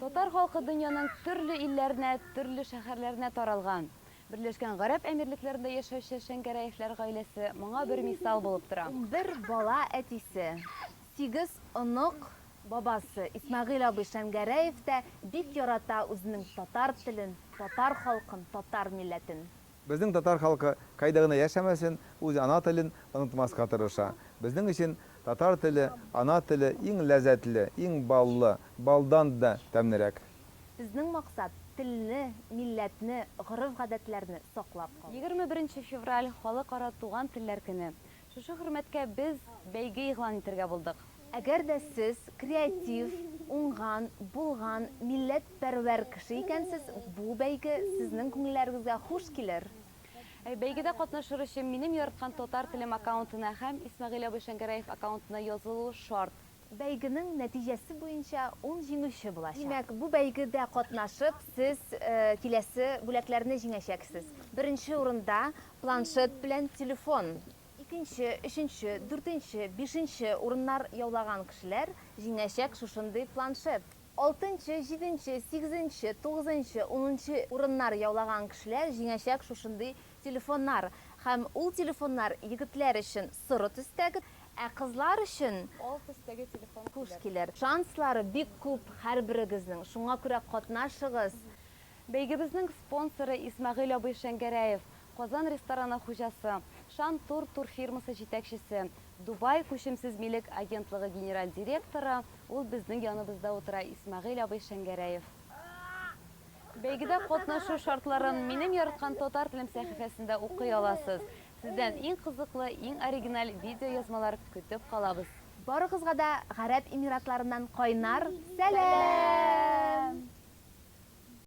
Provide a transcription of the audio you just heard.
Татар халкы дөньяның төрле илләренә, төрле шәһәрләренә таралган. Берләшкән Гарәп Әмирлекләрендә яшәүче Шәңгәрәевләр гаиләсе моңа бер мисал булып тора. 11 бала әтисе, сигез онык бабасы Исмәгыйль абый Шәңгәрәев тә бик ярата үзенең татар телен, татар халкын, татар милләтен. Безнең татар халкы кайда гына яшәмәсен, үз ана телен онытмаска тырыша. Безнең өчен татар теле, ана теле иң ләззәтле, иң баллы, балдан да тәмлерәк. Безнең максат, телне, милләтне, гореф-гадәтләрне саклап калу. 21 февраль, Халыкара туган телләр көне. Шушы хөрмәткә без бәйге игълан итәргә булдык. Әгәр дә сез креатив, уңган, булган, милләтпәрвәр кеше икәнсез, бу бәйге сезнең күңелләрегезгә хуш килер. Бәйгедә катнашыр өчен Минем яраткан татар телем аккаунтына һәм Исмәгыйль абый Шәңгәрәев аккаунтына язылу шарт. Бәйгенең нәтиҗәсе буенча ун җиңүче булачак. Димәк, бу бәйгедә катнашып, сез киләсе бүләкләрне җиңәчәксез. Беренче урында, планшет белән телефон. Икенче, өченче, дүртенче, бишенче урыннар яулаган кешеләр җиңәчәк шушындый планшет. Алтынчы, җиденче, сигезенче, тугызынчы, унынчы урыннар яулаган кешеләр җиңәчәк шушындый телефоннар. Һәм ул телефоннар егетләр өчен соры төстәге, ә кызлар өчен Ал төстәге телефон хуш килер. Шанслары бик күп һәрберегезнең, шуңа күрә катнашыгыз. Бәйгебезнең спонсоры Исмәгыйль абый Шәңгәрәев, Казан рестораны хуҗасы, Шан Тур турфирмасы җитәкчесе, Дубай күчемсез милек агентлыгы генераль директоры, ул безнең яныбызда утыра Исмәгыйль абый Шәңгәрәев. Бәйгедә катнашу шартларын Минем яраткан татар телем сәхифәсендә укый аласыз. Сездән иң кызыклы, иң оригиналь видеоязмалар көтеп калабыз. Барыгызга да Гарәп Эмиратларыннан кайнар сәлам!